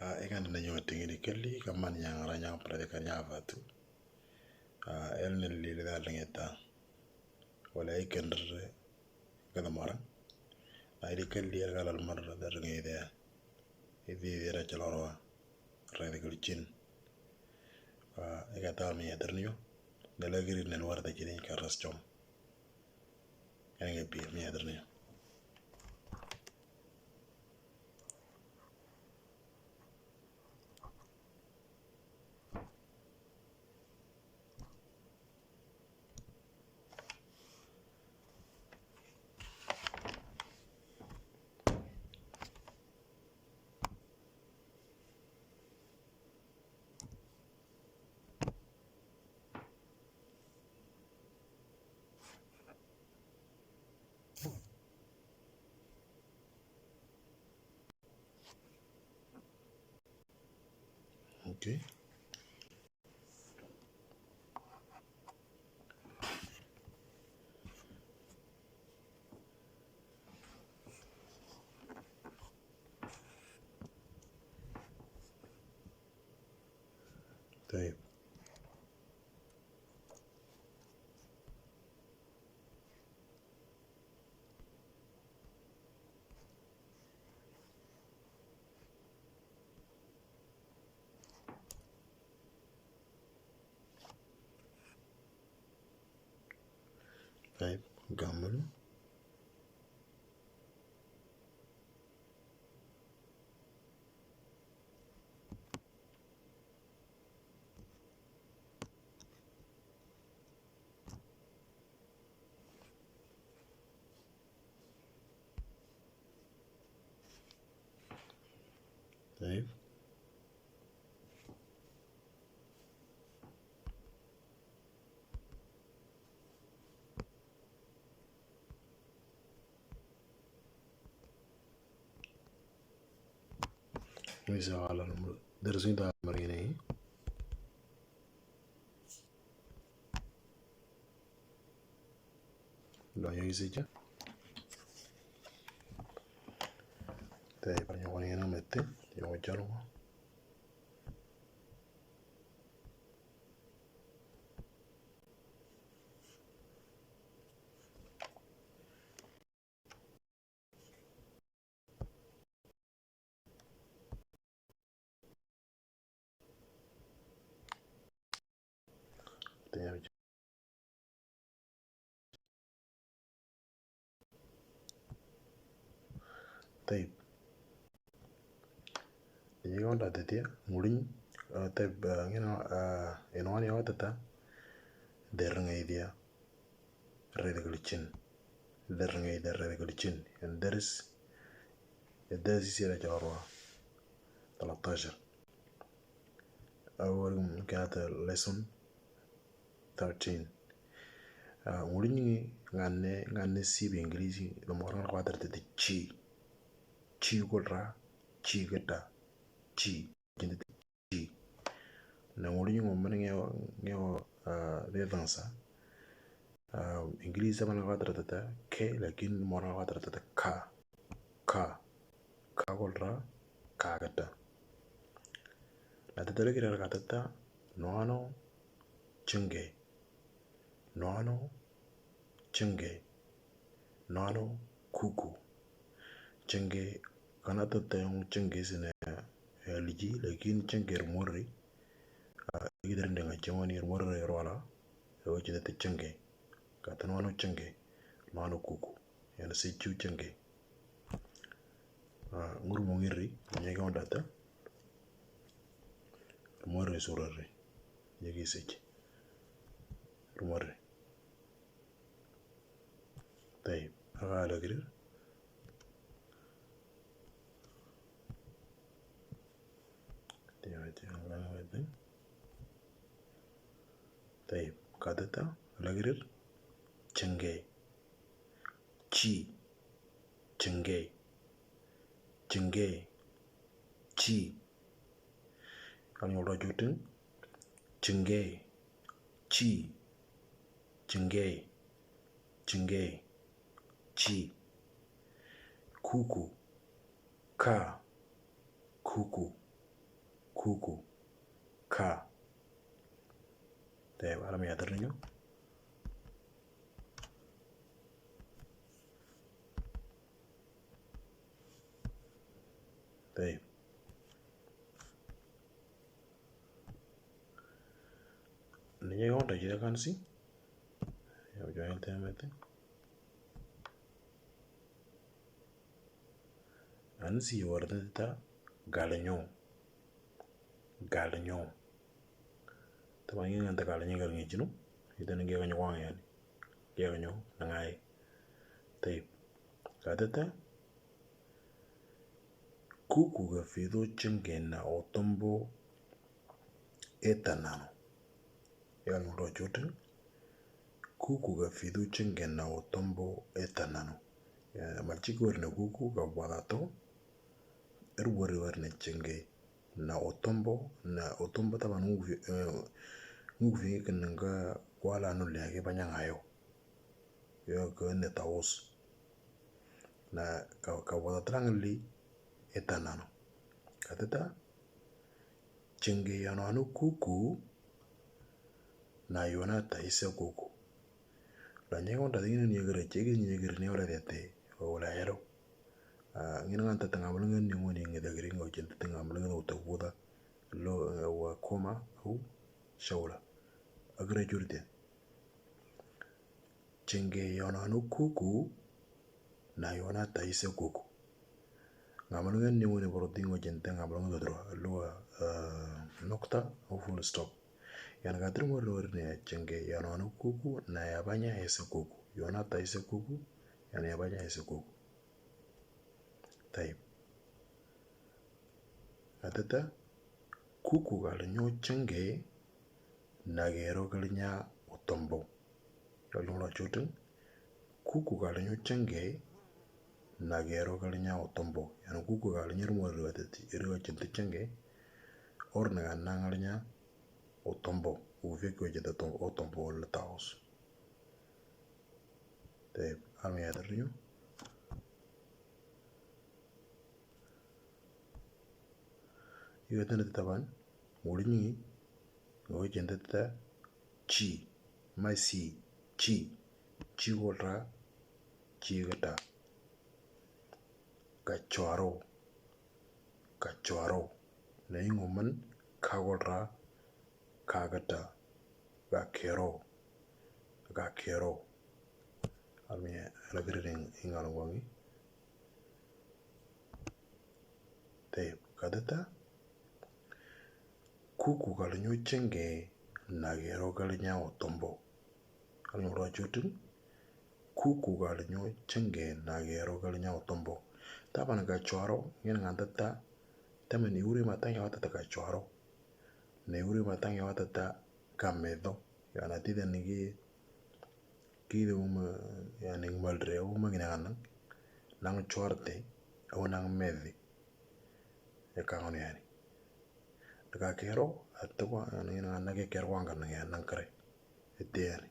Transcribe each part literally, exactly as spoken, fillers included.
Eka nda nyo tingiri kali, kaman yang ranyang pradeka nyavatu. Elni lili da lingeta. Wala eka ndre kada mara. Na ili kali ya kala mara da ringede. Idi dira chalorwa. Rede kali chin. Eka ta mi ya terniyo. Dala giri nel warda chin ka ras chom. Ene nge pi mi ya terniyo. Okay. طيب. طيب، كملوا. طيب. Ini soal nomor dari sini tak marine. Lo yo hice ya. Te para yo con no mete, yo voy a echarlo. طيب. Ini kan ada dia, mulin, eh, طيب, eh, ngino, eh, ino ani awat tata, der ngai dia, rede kelicin, der ngai dia, rede kelicin, yang deris, yang deris isi ada jawa, تلتاشر. أول كانت lesson thirteen. Nguri ni ngane, ngane si bi English, no mora na kwadar te chi. Chi kodra, chi geta, chi. Jinde chi. Na nguri ni ngomene nge, nge, de dansa. English mana kwadar te ke, lakin mora kwadar te ka. Ka. Ka kodra, ka geta. Na te tele kira ka teta, noano, chenge. Noano, chenge. Noano, kuku. Chenge, kana teta yung chenge sine, eh, liji, lakin chenge rumori. Ah, ligi dari dengan chengoni rumori rola. Yo chende te chenge. Kata noano chenge. Noano kuku. Yana se chu chenge. Ah, ngur mongiri, nyege ondata. Rumori surare. Nyege sechi. Rumori. طيب، أغالى قرير. طيب، قدتا، أغالى قرير. Chenge. Chi. Chenge. Chenge. Chi. Kan yolda jutin. Chenge. Chi. Chenge. Chenge. Chi. Kuku. Ka. Kuku. Kuku. Ka. Te, alam ya ternyata. Te. Ninye yon ta jira kan si. Ya, yo en te mete. An si warda ta galinyo. Galinyo. Tama ngi nganta galinyo galinyo chinu. Ita ngi galinyo wang yani. Galinyo nangai. Taib. Katata. Kuku ga fido chenge na otombo eta nano. Ya no ro choten. Kuku ga fido chenge na otombo eta nano. Ya, ma chiki wari na kuku ga wadato. Er wari wari na chenge na otombo, na otombo taba nungu fi, eh, nungu fi ke nanga kwala no le ke banya ngayo. Yo ke ne taos. Na ka, ka wadatrang li eta nano. Katata, chenge yano anu kuku, na yona ta isa kuku. La nyego ta dingin ni gere chege ni gere ni ora dete, o la ero. Ah, ngin ngan ta tanga mulungan ni ngoni ngi dagri ngo chen ta tanga mulungan o ta wuda. Lo, eh, wa koma, au, shaula. Agre jurte. Chenge yona anu kuku, na yona ta isa kuku. Nga mulungan ni ngoni boro dingo chen ta nga mulungan dodro. Lo, eh, nokta, au full stop. Yan ka tiri mo ro ne chenge yano anu kuku na yabanya ese kuku. Yona ta ese kuku, yana yabanya ese kuku. Taib. Atata kuku galinyo chenge na gero galinya otombo. Galinyo la choten. Kuku galinyo chenge na gero galinya otombo. Yana kuku galinyo rumo ruwa tati, ruwa chente chenge. Or na gana galinya otombo. Uve ko jeda tom, otombo le taos. Te, ami ya terrio. Yo tene taban. Mulinyi. Ngo jenda ta. Chi. Ma si. Chi. Chi gotra. Chi gata. Kachwaro. Kachwaro. Na ingo man. Ka gotra. Ka gata. Ga kero. Ga kero. Ami lagri ring ingal wangi. Te, katata. Kuku galinyo chenge na gero galinya otombo. Galinyo ro chutin. Kuku galinyo chenge na gero galinya otombo. Taban kachwaro, ngin nganta ta. Tamen iuri matang ya watata kachwaro. Ne iuri matang ya watata kamedo. Ya na tida nigi kide uma, ya ning maldre uma gina nang. Nang chwarte, au nang medhi. Ya kangon yani. Daga kero, atwa, ya ning nang nage kero wang kan ya nang kare. Ete yani.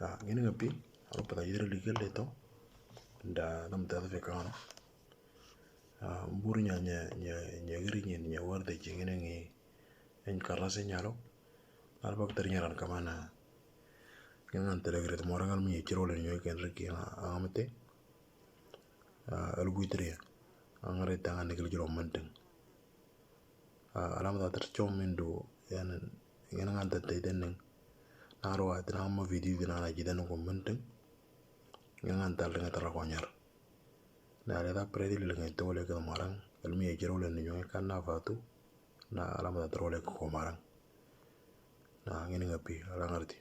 Ya, gini ngapi, aro pata jidra likel leto. Da, dam tata fe kangon. Ah, buri nya, nya, nya, nya giri nya, nya warde jingine ngi. En karla se nyalo. Alba kter nyaran kamana. Ngan tele giri mo rangal mi chiro le nyo ken riki, ah, amete. Ah, albu itria. Angare tanga ne gili jiro manteng. Ah, alam da ter chom mindu, yan, ngan ngan tete deneng. Naro atina ma video dina na jidanu ko manteng. Ngan tal ngan tara ko nyar. Na le da predi le ngai to le ke marang, el mi ejero le ni nyoy kan na fatu, na alam da tro le ko marang. Na ngini ngapi, ala ngarti.